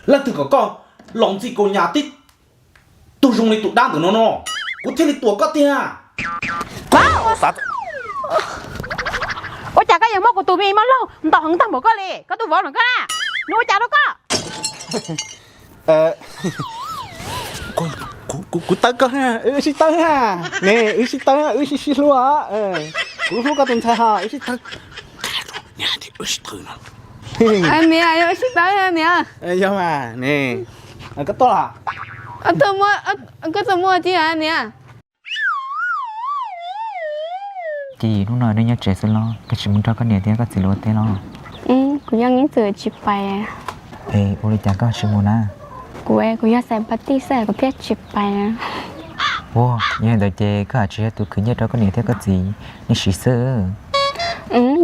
Leej twg kom koj los ntxig kaus nyas tib tug zoo li tus dab ntawm no no, kuv thiaj li tuam koj tiag. Ua cas koj yuav muab kuv tus me mab laug ntaus heev tag npaum koj li? Koj tus vauv ntawm koj na, nws ua cas rau koj? Kuv tawb koj, wb sib tawb na. Ne, wb sib tawb, wb sib sib hlub. Kuv hlub koj tus ntxhais hos wb sib tawb. Niam, wb sib tawb no. Niam, wb sib tawb niam. Yog mas ne, koj tuaj los? Koj tuaj muaj tib niam. Ces hnub no nej nyob tsev xwb los koj tsis mus nrog koj niam thiab koj txiv lawv ua teb los? Kuv yeej ib txwm tsis pais. Es ua li cas koj tsis mus na? Kuv, kuv yog xaiv pas tij xwb kuv thiaj tsis pais. Ua, yog li ntawd ces koj haj tsis yog tus khwv nyiaj rau koj niam thiab koj txiv nej siv xwb.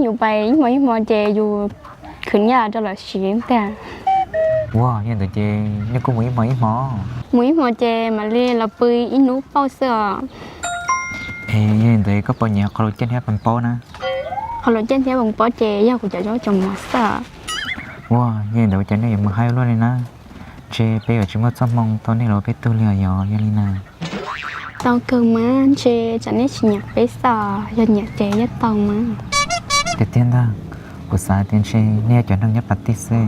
Yus pais ib hmo ib hmo ces yus khwv nyiaj rau lawv siv tiag. Ua, yog li ntawd ces nej kuj mus ib hmo ib hmo. Mus ib hmo ces mam li los pw ib hnub pauj xwb os. Es yog li ntawd koj puas nyiam qhov luam caij thiab poos paub na? Qhov luam caij thiab poos paub ces yog kuv cov zaub cov mov xwb. Ua, yog li ntawd ua cas nej yuav mus haib luaj li na? Ntshe peb yuav tsis muaj txoj hmoo tau nej los ua peb tug li os yog li na. Tau kawg mas, ntshe tsam nej tsis nyiam peb xwb, yog nyiam ces yeej tau mas. Tiag tiag ntag, kuv xav tias ntshe nej yog cov neeg nyob pas tij xwb,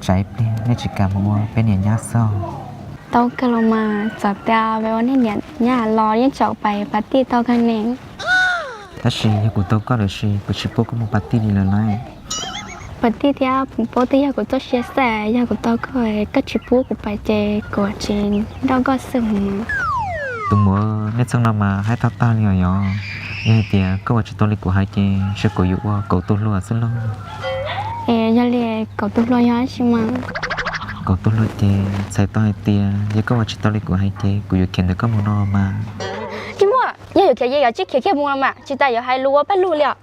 tsam ib pliag nej tsis kam mus ua peb niam nyab xwb. Tau kawg los mas, txawm tias peb ua nej niam nyab los yeej tsaum pais pas tij tau kawg ne. Tab sis yog kuv tau koj lawm ces kuv tsis pub koj mus pas tij li lawm lauj. Pas tij thiab poos paub twb yog kuv txoj sia xwb, yog kuv tau koj, koj tsis pub kuv pais ces kuv tsis nrog koj xwb mas. Tus muam, nej txheej no mas haib tag tag li os yog. Yog hais tias koj ua tsis tau li kuv hais ces ntshe kuv yuav ua kaum tus hluas xwb lauj. Es yog li kaum tus hluas yog dab tsi mas? Kaum tus hluas ces txhais tau hais tias yog koj ua tsis tau li kuv hais ces kuv yuav khiav ntawm koj mus no mas. Tsis muaj, yog yuav khiav ces yuav tsij khiav kiag mus los mas, tsis tas yuav hais lus ua paj lug li os.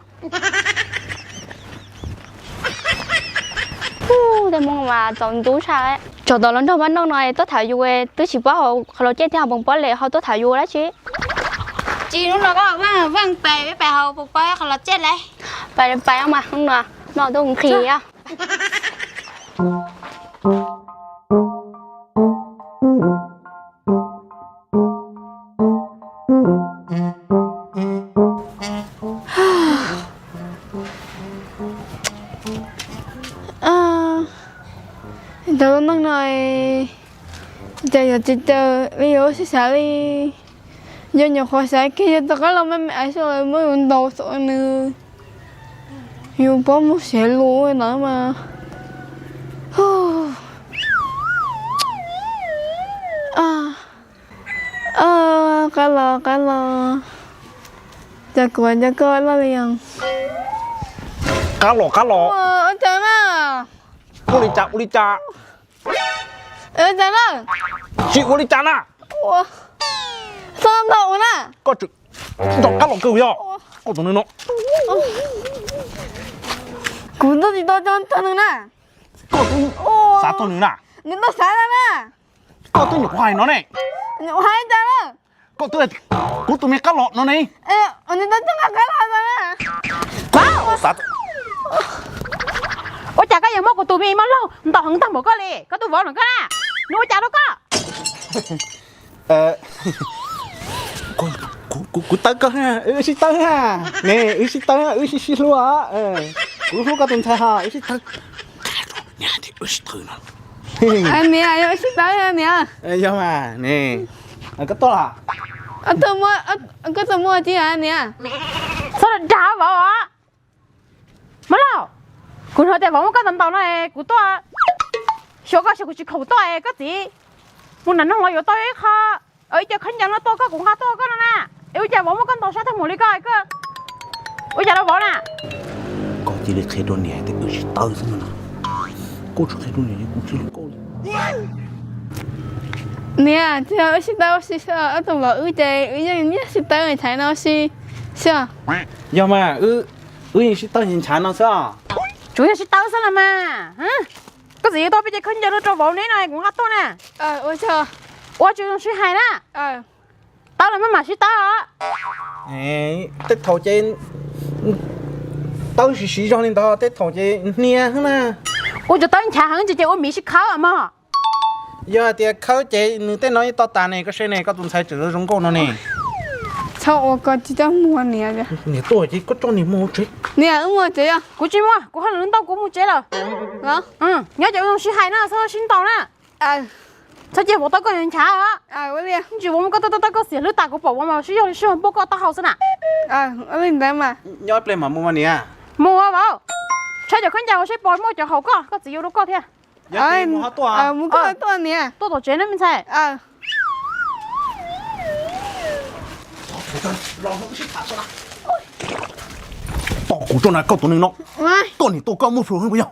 Tej hmoob mas txaus ntxub tshaj. Tsam tom los nrog pab noj no tuaj tham yus, twb tsis paub hais qhov luam caij thiab hais poos paub li ho tuaj tham yus dab tsi. Tsis, hnub no koj vaj vaj pais, peb pais hais poos paub qhov luam caij lawm. Pais pais mas, hnub no noj tuaj nqhis. Cov lus neej no cas yuav tsis tau li, yuav ua sib xav li. Yog nyuam qhuav xav kiag yog tom qab los me me aiv xwb los muab yus ntaus xwb nws. Yus paub mus siav lus no mas. Qab los qab los, cas kuv ua cas koj loj li os. Qab los qab los. Ua cas na? Ua li cas ua li cas? Ua cas na? Tsis ua li cas na. Txhob ntaus kuv na. Koj tseem ntaus qab los kawg yog koj tus nws no. Kuv twb tsis tau coj tau nws na. Koj twb xav tau nws na. Nws tau xav na. Koj twb nyuam qhuav hais no ne. Nyuam qhuav hais cas na? Koj twb, kuv tus me qab los no ne. Nws tau coj qab los na. Ua cas koj yuav muab kuv tus me mab laug ntaus heev tag npaum koj li? Koj tus vauv ntawm koj na, nws ua cas rau koj? Kuv tawb koj, wb sib tawb na. Ne, wb sib tawb, wb sib sib hlub. Kuv hlub koj tus ntxhais hos wb sib tawb. Niam, yog wb sib tawb niam. Yog mas ne, koj tuaj los? Koj tuaj muaj tib niam. Txhob dag vauv os. Mab laug, kuv hnov tias vauv muab koj ntaus ntaus no, kuv tuaj xyuas koj xyov kuv tsis khoom tuaj es koj txiv mus nram noog los yuav tau ib qho, ib co khaub ncaws no tuaj koj, kuv nqa tuaj koj no na. Es ua cas vauv muab koj ntaus sab tag mus li koj, koj ua cas rau vauv na? Koj cia li qhia rau niam tias wb sib tawb xwb no na. Koj tsis qhia rau niam kuv tsis hlub koj li. Niam, tsis yog wb sib tawb ua si xwb, ob tug vauv wb ces wb yeej nyiag sib tawb ntshai no si xwb. Yog mas, wb yeej sib tawb ntshai no xwb. Tsuas yog sib tawb xwb los mas. Koj txiv yuav tau peb ce khaub ncaws no rau vauv neb no kuv nqa tuaj na. Ua tsis zoo sib hais na. Tawb los maj mam sib tawb os. Tej thaum ces tawb siv siv zog li ntawd, tej thaum ces hnia xwb na. Ua cov tawb nchav heev ces ua miv sib khawb mog. Yog hais tias khawb ces nws tej no yeej tau tas ne, koj saib ne, koj tus ntxhais tseem zoo nkauj no ne. Txhob ua ko tsis tau muag niam. Niam tuaj ces koj coj niam mus tsev. Niam, wb mus tsev os. Kuv tsis muag, kuv hauj lwm ntau, kuv mus tsev lawm. Nyob ces wb sib hais na, txhob sib ntaus na. Txhob cia vauv tau koj nchav. Tsis vauv muab koj tau tau koj xiam hlwb tas, kuv pom vauv mas sib yog li sib muag npuaj koj taub hau xwb na. Nyob ib pliag mam mus mas niam. Mus vauv, tshaib cov khaub ncaws ua seb puas muaj cov haum koj, koj txiv yuav rau koj thiab. Mus koj tuaj niam. Tuaj tom tsev na me ntxhais. Tos kuv tso na, koj tus neeg no, koj niam tuaj koj muaj plhus heev puas yog?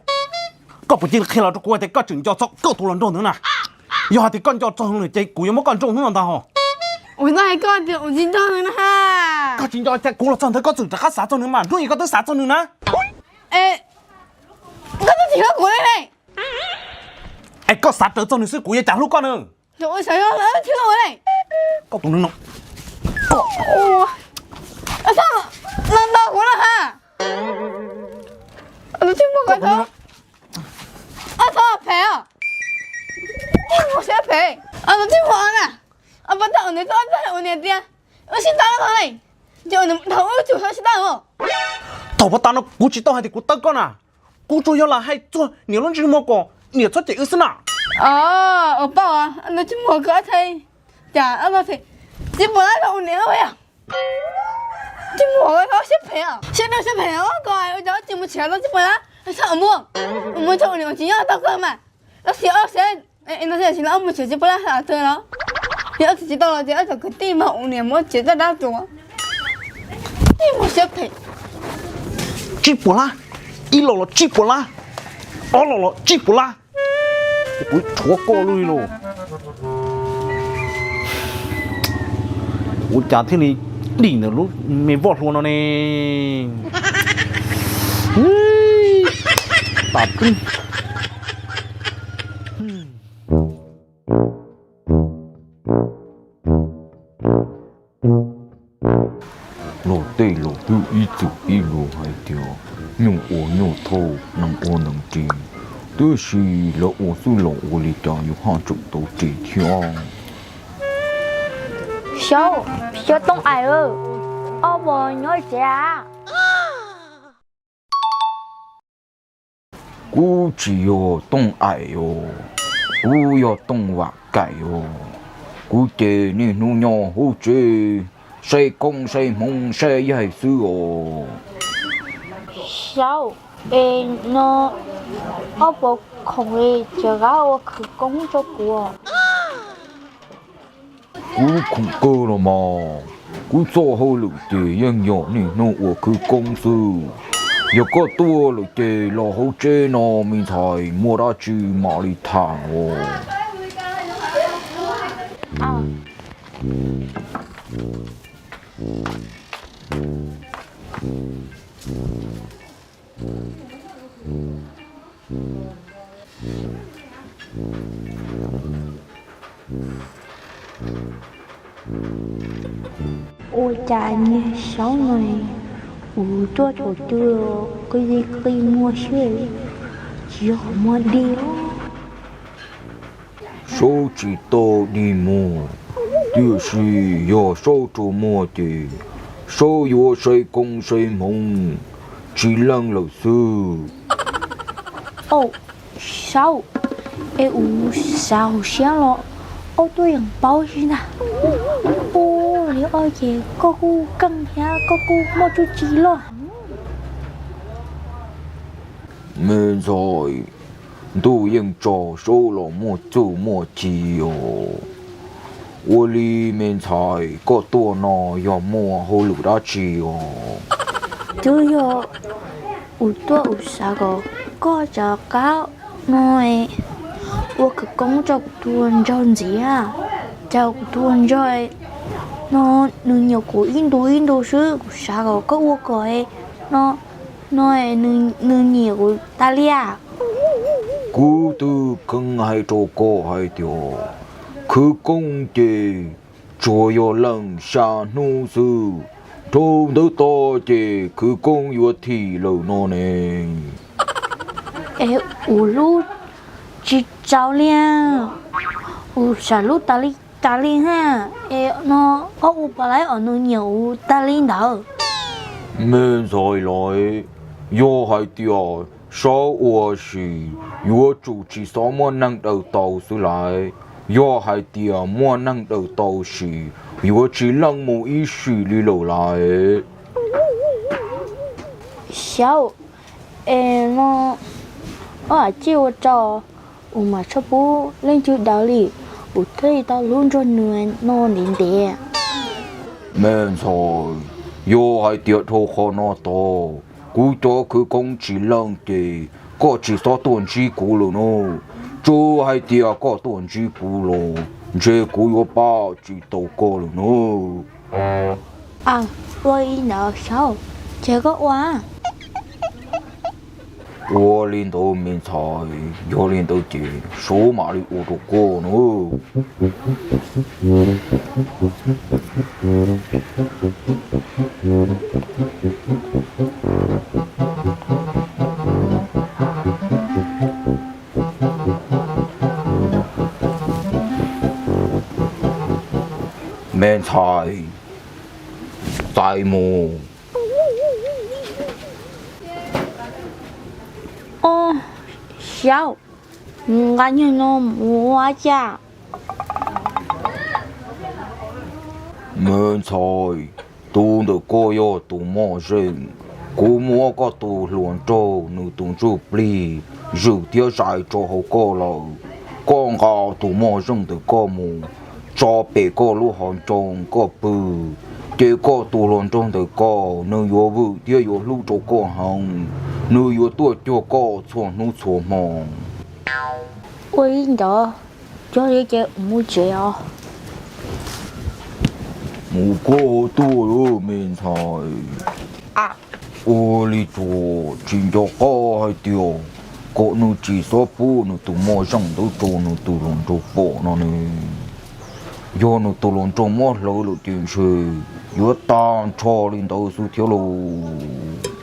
Koj puas cia li qhia los rau kuv hais tias koj tseem nco txog koj tus hluas nraug ntawd na? Yog hais tias koj nco txog heev lawm ces kuv yuav muab koj nrauj hnub no ntag hos. Ua tsis nco nws na. Koj tsis nco ces kuv los txog ntawd koj txawm rov qab xav txog nws mas, hnub ib koj twb xav txog nws na. Koj twb tsis hlub kuv li ne. Es koj xav raws txog nws xwb kuv yuav cas hlub koj na? Koj tus neeg no, los ntaus kuv na ha. Tsis muaj ko tau. Txhob phem os. Tsis muaj siab phem. Tsis muaj na. Pas tau ua niam txoj ua niam tias wb sib tawb no ne, ces ua niam thaum wb tsum txhob sib tawb os. Thaum pas tas no kuv tsis tau hais tias kuv tawb koj na, kuv tsuas yog lam hais txog niam lub ntsej muag kom niam txhob cem wb xwb na. Ua pauj, tsis muaj ko thaij, cas tsis muaj ua niam yom. Tsis muaj siab phem, siab phem ko ua cas tsis mus tshiav tau tsis muaj na, txhob mus, mus txog ua niam tsis nyob tau koj mas, los sis ob seb no tsis los mus tshiav tsis puas lab hais twg los, yog ob tsis tsis tau los ces ob cov kwv tij mas ua niam muab tshiav txoj dab tsuas. Tsis muaj siab phem. Tsib puas lab, ib los los tsib puas lab, ob los los tsib puas lab. Kuv tshuav koj lub li los, ua cas thiaj li dim ntawm lub me voj hlua no ne? Tas twb. Los tej los twb ib txwm ib lus hais tias nyuj ua nyuj thauj, nees ua nees ris, tiam sis lawv ua xwb los ua li cas yuav haj tseem tau ris thiab? Xyov, xyov Tooj Aim, ob puas nyob tsev a? Kuv tsis yog Tooj Aim os, kuv yog Tooj Vam Kaim os. Kuv ces niaj hnub nyob hauv tsev, saib koob saib hmoov saib yaig xwb os. Xyov, es no ob puas khoom li, ces rov qab ua khawv koob rau kuv. Kuv khoom kawg los mas, kuv txoj hauj lwm ces yeej yog niaj hnub ua khawv koob xwb. Yog koj tuaj lawm ces los hauv tsev no me ntxhais, muaj dab tsi mam li tham os. Ua cas niag Saub no kuv tuaj thaum twg los qi qi muag xwb, tsis yog qhov muag dig. Saub tsis tau dig muag, tiam sis yog Saub rua muag ces Saub yuav saib koob saib hmoov tsis leej lawm xwb. Au, Saub, es kuv xav hauv siab los ob tuaj yeem paub xwb ntag. Ua li ob ces koj kuj keej thiab koj kuj muaj txuj ci loj heev. Me ntxhais, ntuj yeej tso Saub los muaj txuj muaj ci os. Ua li me ntxhais, koj tuaj no yog muaj hauj lwm dab tsi os? Twb yog kuv tuaj kuv xav kom koj rov qab no ua khawv koob rau kuv tus hluas nraug ntxiv, rau kuv tus hluas nraug no, nws nyiam kuv ib ntus ib ntus xwb, kuv xav kom koj ua kom no, no nws nyiam kuv tas li as. Kuv twb kheev hais rau koj hais tias khawv koob ces tsuas yog leej xya hnub xwb, dhau ntawd tod ces khawv koob yuav thim lawm no ne. Es kuv hlub Tsis tsaus li, kuv sam lub tas li tas li na, es no koj ua puas laib os, nws nyiam kuv tas li ntawd. Me ntxhais lawv, yog hais tias saub ua si yuav tsum tsis txhob muaj neeg daws tau xwb lawm. Yog hais tias muaj neeg daws tau sis yuav tsis leej mus ib sim li lawm lawm. Xyov, es no ob am tij ua rau kuv mam txhob pub leej twg daws li, kuv thiaj li tau hlub nrog nws no ntev ntev. Me ntxhais, yog hais tias dhau qhov no tod kuv cov khwv koob tsis leej ces koj tsis txhob tuaj ntsib kuv lawm no. Tsuas hais tias koj tuaj ntsib kuv los ntshe kuv yuav pab tsis tau koj lawm no. Ua li ntawd Saub, ces koj ua. Ua li ntawd me ntxhais, yog li ntawd ces Saub mam li ua rau koj no. Me ntxhais, txais mus. Xyov, nqa nyuag no mus ua cas? Me ntxhais, tus ntawm koj yog tus moj zeej. Kuv muab koj tus hluas nraug nws tus ntsuj plig zwm thiab zais rau hauv koj lawm. Koj nqa tus moj zeej ntawm koj mus tso pem koj lub hauv ncoo koj pw, ces koj tus hluas nraug ntawm koj nws yuav vwm thiab yuav hlub rau koj heev. Nws yuav tuaj cuag koj txhua hnub txhua hmo. Ua li ntawd, yog li ces mus tsev os. Mus koj tuaj, me ntxhais. Ua li cas tsis nco qab hais tias kom nws tsis txhob pub nws tus moj zeej ntawd rau nws tus hluas nraug pom no ne. Yog nws tus hluas nraug muab hlawv lawm ces ntshe yuav tag nrho li ntawd xwb thiab lauj.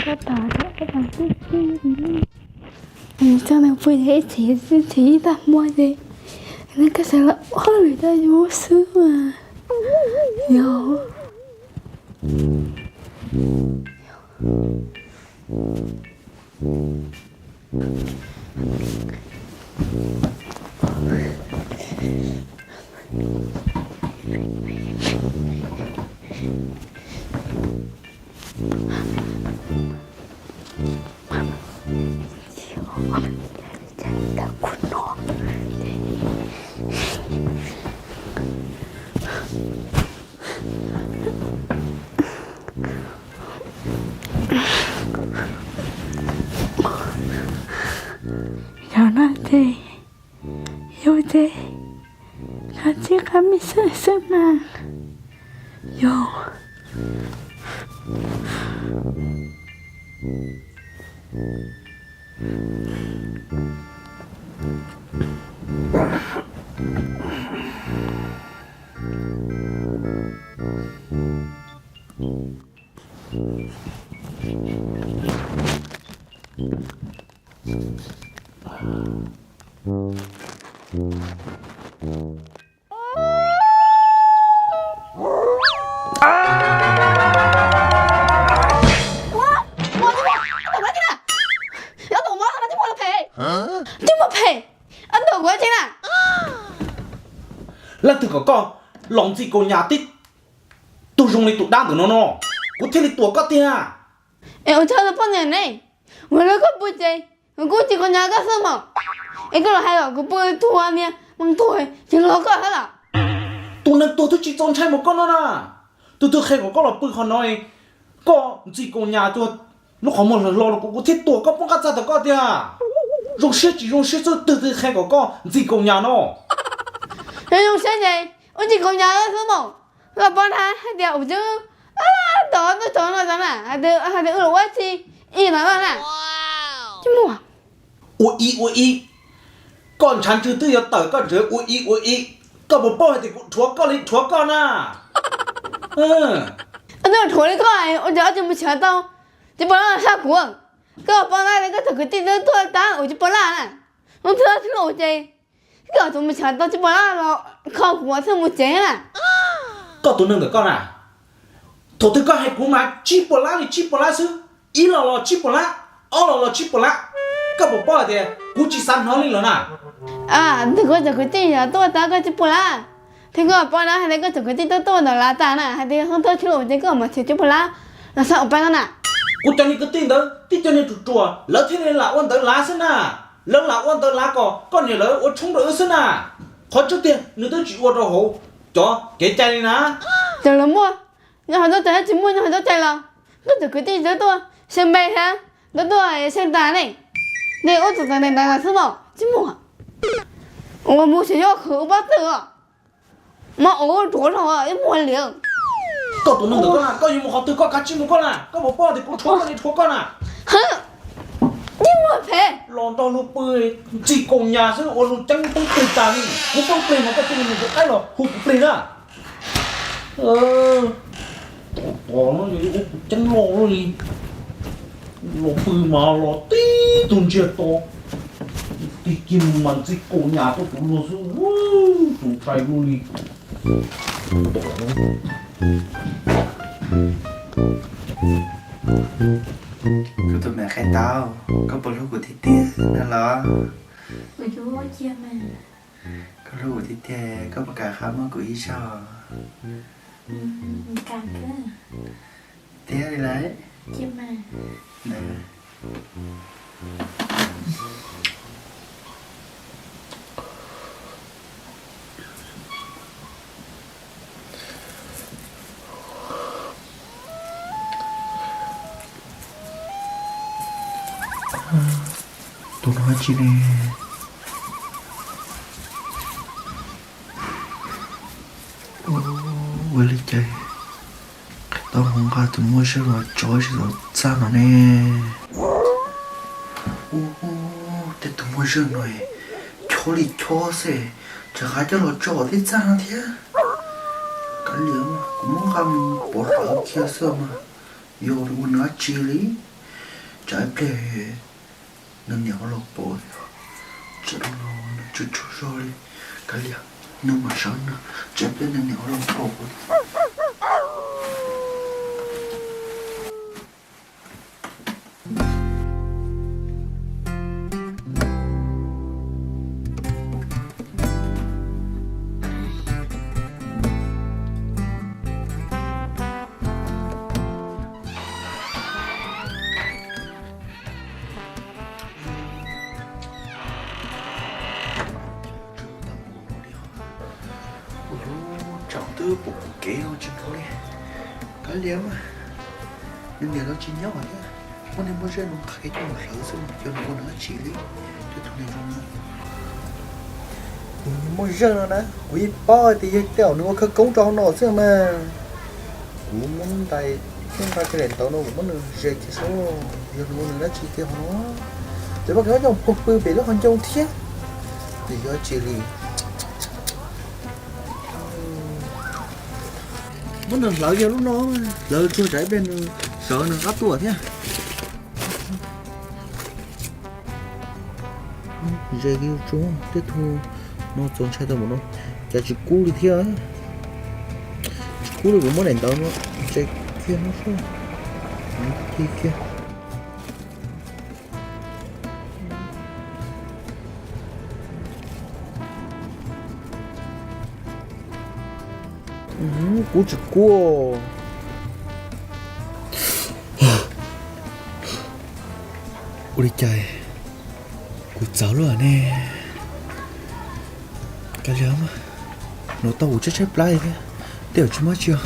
Koj tos, koj tos tib si li. Txog nws pw ces ib txhis ib txhis ib tag hmo ces nws koj xav los ob lwm tau yuav xwb mas. Yog. Yog no ces, yog ces, qab txij qab me xeeb xeeb mas, yog. Leej twg kom koj los ntxig kaus nyas tib tug zoo li tus dab ntawm no no, kuv thiaj li tua koj tiag. Es ua cas poj niam ne, ua rau koj pw ces kuv kuj ntxig kaus nyas koj xwb mas. Es koj los hais kom kuv pw tua niag neeg tuag tsis los koj thiab los? Tus neeg tuag twb tsis txaus ntshai mas koj no na. Tus twg qhia kom koj los pw qhov no, koj ntxig kaus nyas tuag, lub qhov muag hlo hlo rau kuv, kuv thiaj tua koj poob qab txaj tau koj tiag. Zoo siab tsis zoo siab xwb, twg twg qhia kom koj ntxig kaus nyas no? Zoo siab ces Ua tsis kaus nyas xwb mas, koj paub na hais tias ua tsis, tom tuaj tsaus no tod na hais tias wb los ua tsi ib no no na. Tsis muaj. Ua ib ua ib, koj ntshav ntswg twb yuav tawm koj tseem ua ib ua ib, koj puas paub hais tias kuv dhuav koj li dhuav koj na. Twb dhuav li koj ua cas tsis mus tshawb tau tsis pom laj sab kuv. Koj paub na koj cov kwv tij twb tuaj tab ua tsis pom laj na. Hnub twg txhij los ces koj tsis mus tshawb tau tsis pom laj los kho kuv txhij mus tsev na. Koj tus neeg ntawm koj na, thaum twg koj hais kuv mas tsib puas lab li tsib puas lab xwb, ib los los tsib puas lab, ob los los tsib puas lab. Koj puas paub hais tias kuv tsis xav hnov li lawm na? Ntawm koj cov kwv tij yog tuaj tab koj tsib puas lab, thiab koj paub na hais tias koj cov kwv tij tuaj tuaj ntawm lav tas na hais tias hnub twg txhij los ces koj mam txhij tsib puas lab los xav ua pab no na. Kuv cov niag kwv tij ntawd tib co niag ruam ruam lawv thiaj li lam ua ntawd lav xwb na. Lawv lam ua ntawd lav kom koj niam lawv ua tshoob rau wb xwb na. Qhov tseeb tiag nws twb tsis ua rau hauv cov kev cai li na. Ces lawv muaj nyob hauv txoj cai thiab tsis muaj nyob hauv txoj cai los koj cov kwv tij twb tuaj xeeb npe thiab twb tuaj xeeb tas ne. Nej ub txom txom nyem ntawd xwb mas tsis muaj. Ua mus xyov yog khwv ua pob tw os, mas ua ruam zog ib muag liam. Koj tus neeg ntawm koj na, koj yuav mus qhov twg koj kav tsij mus koj na, koj puas paub tias kuv dhuav koj li dhuav koj na. Ib muag phem los nrog luag pw ntxig kaus nyas xwb ua luag ceeb poob plig tas li. Kuv poob plig mas koj cia li mus hu qaib los hu kuv plig na. Tos no yog ua kuv ceeb loj li, los pw mas los tib tug ntsiag to, tig kiag mus mas ntxig kaus nyas tuaj kuv luag xwb, tus ntshai luaj li. Kuv tus me qaib taub, koj puas hlub kuv tiag tiag na los? Koj hlub kuv tiag tiag, koj puas kam qab muab kuv ib zaug? Tiag li lawm. Tus no dab tsi ne? Ua li cas qhia tau hluas nqag tus muaj zog los tso tsis tau txaj no ne? Tej tus muaj zog no chob li chob xwb, tsam qab coj los tso tej txaj no thiab. Kav liam, kuv muab nqa mus pov hlawv kiag xwb mas, yog ua nws dab tsi li. Tsam ib pliag nws niam ua los pom, tsam no nws tsaug tsaug zog li. Kav liam, nws mam sawv no, tsam ib pliag nws niam ua los pom. Ua lub tsaus twb pom kev no tsis hnov li. Kav liam mas, nws niam los tsis nyob thiab, muab niag muaj zej no qhia coj mus hlawv xwb mas yog nws ua nws dab tsi li. Tej tus niag zoo no, tus niag muaj zej no na kuv yeej paub tias yog tej zaum nws ua khawv koob rau hauv no xwb mas. Kuv muab ntais, muab nqa cov daim ntawv no kuv muab nws zes kiag saib yog nws ua nws dab tsi kiag hauv no. Ces pab kev coj mus puag pw pem lub qhov ncoo thiab, ces yog dab tsi li. Muab nws hlawv kiag lub no, hlawv tsuag tsam ib pliag nws sawv nws rov qab tuaj thiab. Zes kiag tsuag, tej tug no txaus ntshai tau npaum no, cas tsis kub li thiab. Tsis kub li, kuv muab daim ntawv no zes kiag no, ci kiag. Kub tsis kub. Ua li cas kuv txawv luaj ne. Kav liam, nov tau kuv tshaib tshaib plab li thiab, tej zaum tsis muaj dab tsi os.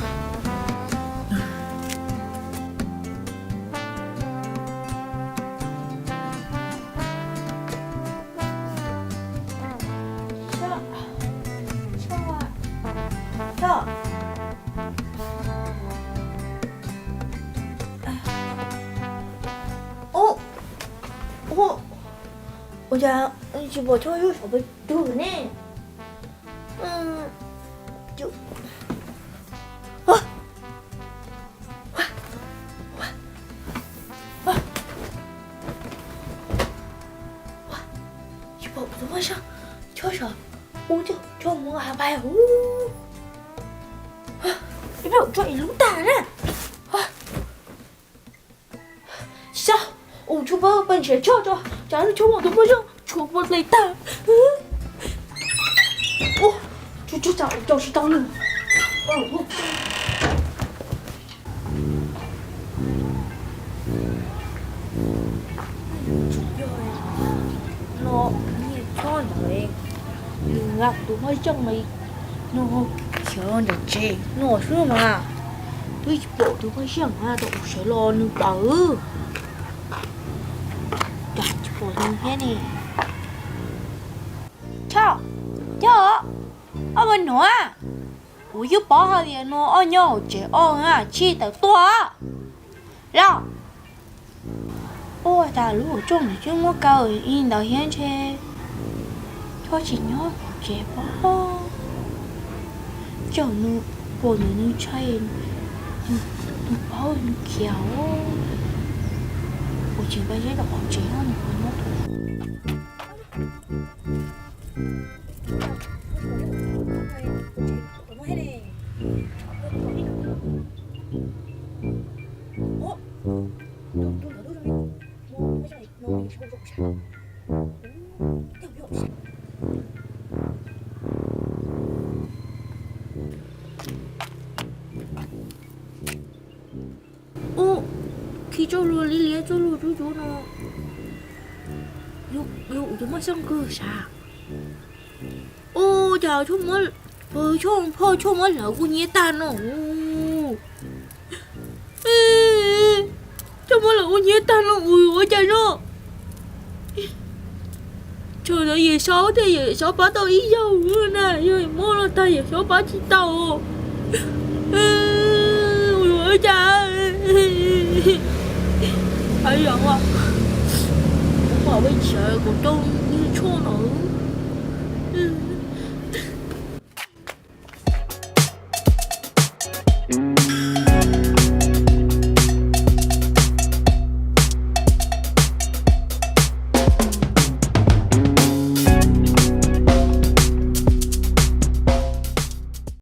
Cas tsis pom Choj Yub saum pes tsawg ne? Tsis pom tus poj Seej, Choj saum, ua cas Choj mus ha pais huv. Ib pliag Choj ib lub tag na. Tsis tau, ua tshuaj pab pab nrhiav Choj tso, tsam no Choj muab tus poj Seej tshuav puas hle tag. Ua, tshuav tshuav tsam ua tsis tau li. No, niag Choj ntawd, nws nqa tus poj Seej no khiav nram tsev no xwb mas. Twb tsis pom tus poj Seej mas, tau ua sawv los nws pawg. Cas tsis pom nws thiab ne? Choj, Choj, ob peb hnub, kuv twb paub hais tias no ob nyob hauv tsev ob na, tsis tawm tuaj los. Ua cas lub hauv tsoo nws twb muab kaw li ntawd thiab ntshe Choj tsis nyob hauv tsev pob. Tsaum nws pom ntawd nws ntshai, nws paub nws khiav. Kuv tseem nqa zeb rau hauv tsev nws puas nyob. Ub, khi txoj hlua liab liab txoj hlua tub tub no, yog tus poj Seej kawg sav. Ub, cas Choj muab, Choj phoj Choj muab lawv kuj nyiab tag no. Choj muab lawv kuj nyiab tag no, ua cas no. Thaum no Yawm Saub thiab Yawm Saub pab tau ib zaug na, yog muab los tag Yawm Saub pab tsis tau. Ua cas, kuv mam peb tsawv kuv coj niag Choj no.